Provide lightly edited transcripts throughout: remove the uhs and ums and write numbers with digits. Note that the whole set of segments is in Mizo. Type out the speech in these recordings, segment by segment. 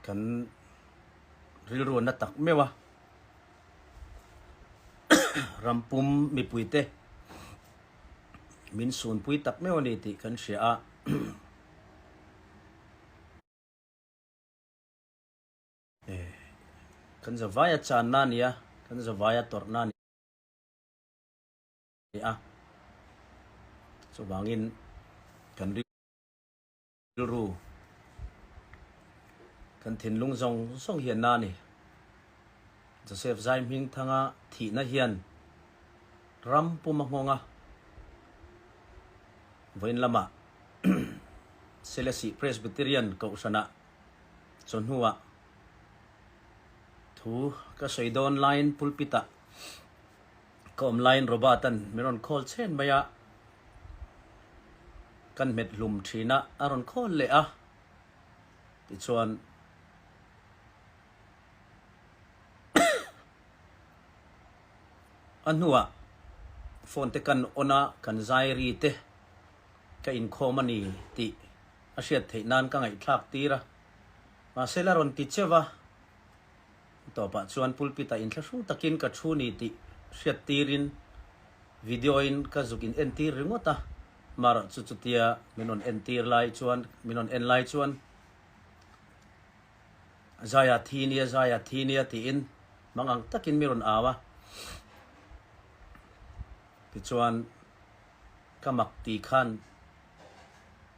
Kan rilru a na tak meuh a, rampum mipuite min sunpui tak meuh a ni tih kan hria a. Kan zavaia channa a ni a, kan zavaia tawrhna a ni a. Chuvangin kan rilru, kan thinlung zawng zawng hian na a ni. Joseph Zaihmingthanga thihna hian ram pum a nghawng a, vawiin lamah Selesih Presbyterian Kohhranah Chawhnuah thu ka sawi dawn laiin pulpit ah ka awm laiin Robert-a'n min rawn call chhen mai a, kan hmet hlum thin a, a rawn call leh a, tichuan a hnuah phone te kan on a, kan zai ri te ka inkhawm a ni tih a hriat theih nan ka ngaihthlak tir a, mahse la rawn ti cheuh a, tawpah chuan pulpit ah inthlahrung takin ka thu ni tih hriat tirin video in ka zuk in en tir ringawt a, marawh chu chutia min rawn en tir lai chuan min rawn en lai chuan Zaia thi nia Zaia thi nia tiin mangang takin mi rawn au a, tichuan ka mak ti khan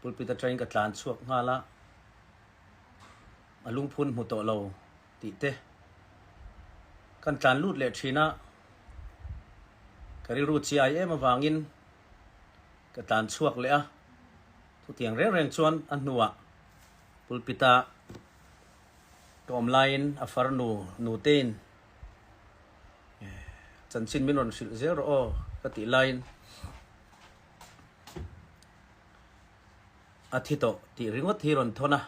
Pulpit atangin ka tlan chhuak nghal a, a lungphun hmu tawh lo tih te kan tlan lut leh thin a, ka rilru chiai em avangin ka tlan chhuak leh a, chutiang reng reng chuan a hnuah pulpita ka awm laiin a farnu nutein chanchin min rawn hrilh zel rawh aw ka tih laiin. A thi tawh tih ringawt hi rawn thawn a,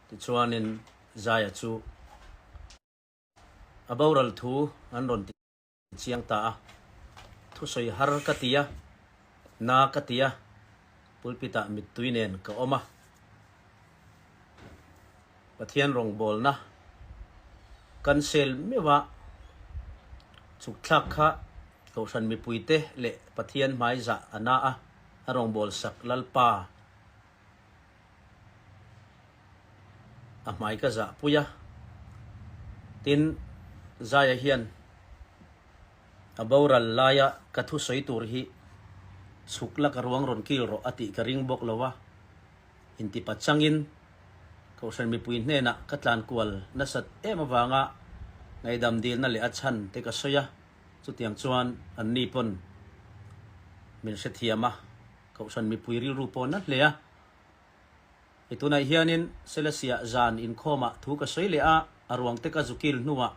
tichuanin Zaia chu a boral thu an rawn ti chiang ta a, thusawi har ka ti a, na ka ti a, pulpit ah mittui nen ka awm a, Pathian rawngbawlna cancel meuh a chhuk thlak kha Kohhran mipuite leh Pathian hmaizah a na a, a rawngbawlsak Lalpa a hmai ka zahpui a. Tin, Zaia hian a boral laia ka thusawi tur hi chhuk la ka ruang rawn kil rawh a tih ka ring bawk lo a. Intipa changin Kohhran mipui hnenah ka tlan kual nasat em avanga ngaihdam dilna leh a chhan te ka sawi a. Chutiang chuan anni pawn min hrethiam a, Kohhran mipui rilru pawh na hle a. I tunah hianin Selesiah zan inkhawmah thu ka sawi leh a, a ruang te ka zukil hnuah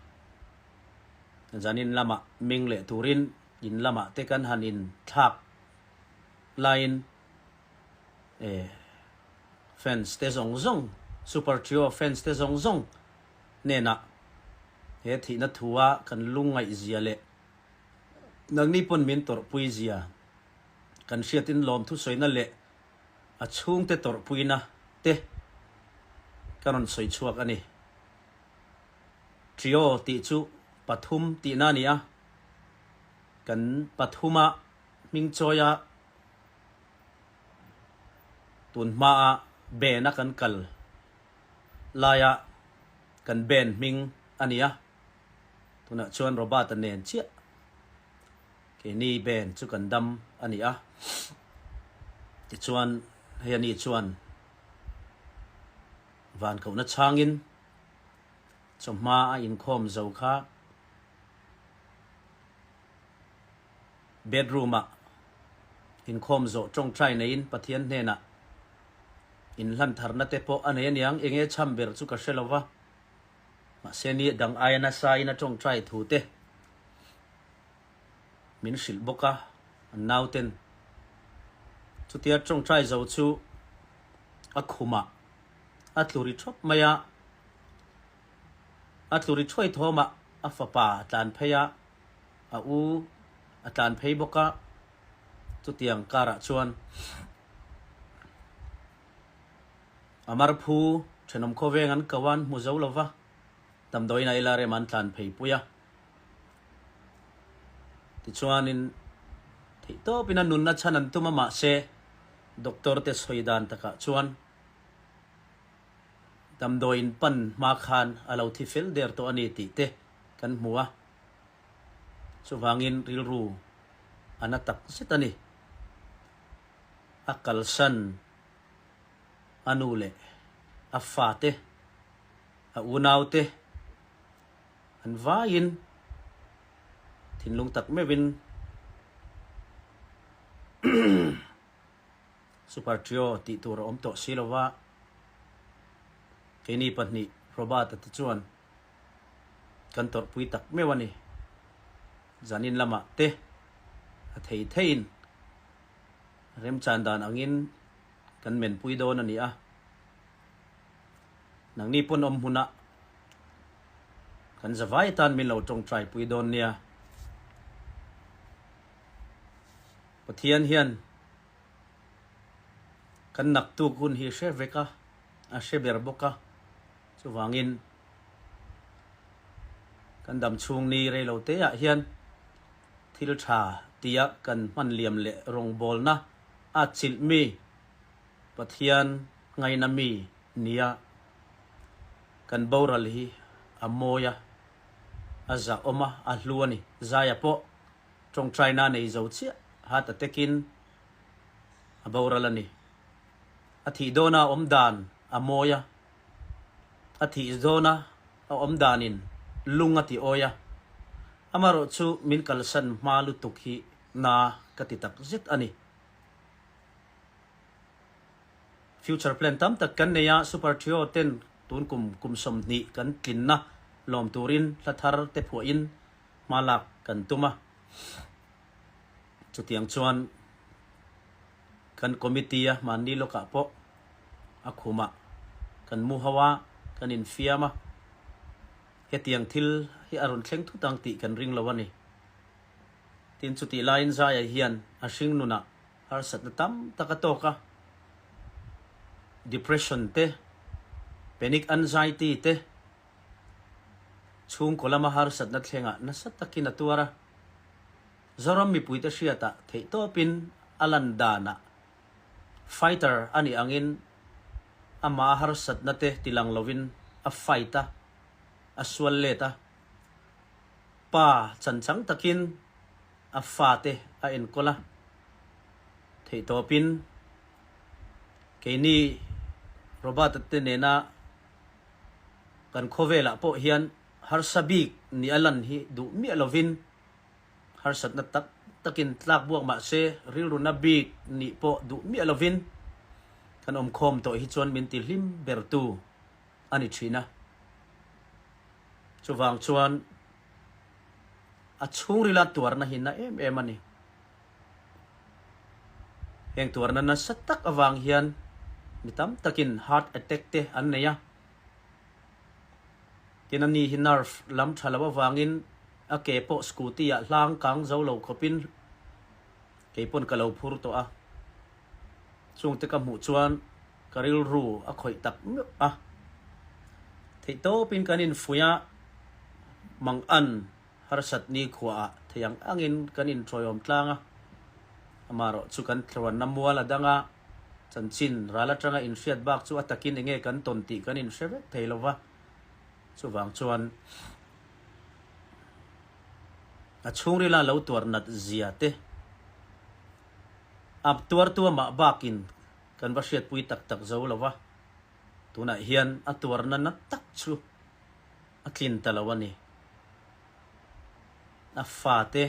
zanin lamah ming leh turin in lamah te kan han inthlak laiin e fans te zawng zawng, Super Trio fans te zawng zawng hnenah he thihna thua kan lungngaihzia leh nangni pawn min tawrhpuizia kan hriatin lawmthusawina leh a chhungte tawrhpuina te ka rawn sawi chhuak a ni. Trio tih chu pathum tihna a ni a, kan pathuma hming chawia tun hmaa band-a kan kal laia kan band hming a ni a, tunah chuan Robert-a nen chiah keini band chu kan dam a ni a, tichuan hei ani chuan van kohna chhangin chawhma a inkhawm zo kha bedroom-ah inkhawm zawh tawngtai neiin Pathian hnenah inhlan tharna te pawh a nei aniang, enge chham ber chu ka hre lo va, mahse ni dang aia nasa in a tawngtai thu te min hrilh bawk a, an nauten chutia tawngtai zo chu a khumah a tlu ri thawp mai a, a tlu ri thuai thawmah a fapa a tlan phei a. A u a tlan phei bawk a, chutiang karah chuan a marphu Thenawm khawveng an ko a, an hmu zo lo va, damdawiin a ila rem an tlan phei pui a. Tichuanin theihtawpin a nunna chhan an tum a mahse doctor te sawi dan takah chuan damdawiin pan hma khan a lo thi fel der tawh a ni tih te kan hmu a. Chuvangin rilru a na tak zet a ni. A kalsan a nu leh a fate, a unaute an vaiin thinlung tak meuhin Super Trio tih tur a awm tawh si lo va, keini pahnih Robert-a te chuan kan tawrhpui tak meuh a ni. Zanin lamah te a thei theiin remchan dan angin kan menpui dawn a ni a. Nangni pawn awm hmunah kan zavai atan min lo tawngtai pui dawn nia. Pathian hian kan naktuk hun hi hre vek a, a hre ber bawk a. Chuvangin kan dam chhung ni reilo te ah hian thil tha tia kan hman liam leh rawngbawlna a chilh mi Pathian ngaina mi nia kan boral hi a mawi a, a zahawm a, a hlu a ni. Zaia pawh tawngtaina nei zo chiah heart attack in a boral a ni. A thih dawna a awm dan a mawi a, a thih dawna a awm danin lung a ti awi a, amaherawh chu min kalsan hma lutuk hi na ka ti tak zet a ni. Future plan tam tak kan nei a, Super Trio ten tun kum kum 20 kan tlinna lawm turin hla thar te phuahin hma lak kan tum a. Chutiang chuan kan committee a mahni lawkah pawh a khumah kan mu ho a, kan infiam a, hetiang thil hi a rawn thleng thut ang tih kan ring lo a ni. Tin, chutih laiin Zaia hian a hring nunah harsatna tam tak a tawk a, depression te, panic anxiety te, chhungkaw lama harsatna thlengah nasa takin a tuar a. Zoram mipuite hriatah theihtawpin a lan danah fighter a nih angin amah a harsatna te tilang lovin a fight a, a sual let a. Pa chanchang takin a fate a enkawl a, theihtawpin keini Robert-a te nena kan khawvelah pawh hian harsa bik ni a lan hi duh miah lovin harsatna tak takin tlak buak mah se rilruna bik nih pawh duh miah lovin kan awmkhawm tawh hi chuan min tihlim bertu a ni thin a. Chuvang chuan a chhungrila tuarna hi na em em a ni. Heng tuarna nasa tak avang hian mi tam takin heart attack te an nei a. Tin a ni hi nerve lam tha lo avangin a ke pawh scooty ah hlang kang zo lo khawpin kei pawn ka lo phur tawh a. Chungte ka hmuh chuan ka rilru a khawih tak meuh a. Theihtawpin kan infuih a, Mangan harsat ni khuaah thei ang angin kan inṭawiawm tlang a. Amaherawh chu kan tluanna mual a dang a, chanchin ral aṭanga inhriat bak chu a takin enge kan tawn tih kan inhre vek thei lo va. Chuvang chuan a chhungrila lo tuar nat zia te a tuartu amah bakin kan va hriatpui tak tak zo lo va, tunah hian a tuarna na tak chu a tlin ta lo a ni. A fate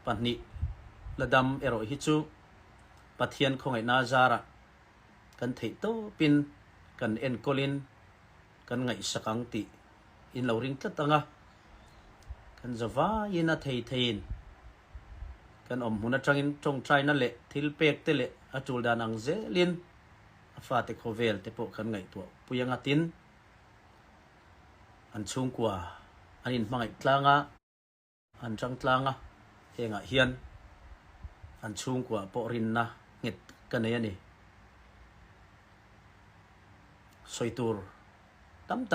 pahnih la dam erawh hi chu Pathian khawngaihna zarah kan theih tawpin kan enkawlin kan ngaihsak ang tih in lo ring tlat ang a, kan zavaiin a thei theiin Kan awm hmun atangin tawngtaina leh thil pek te leh a tul dan ang zelin a fate khawvel te pawh kan ngaihtuah pui anga tin an chhungkua an inhmangaih tlang a, an tang tlang a, hengah hian an chhungkua pawh rinna nghet tak ka nei a ni. Sawi tur. Tam tak.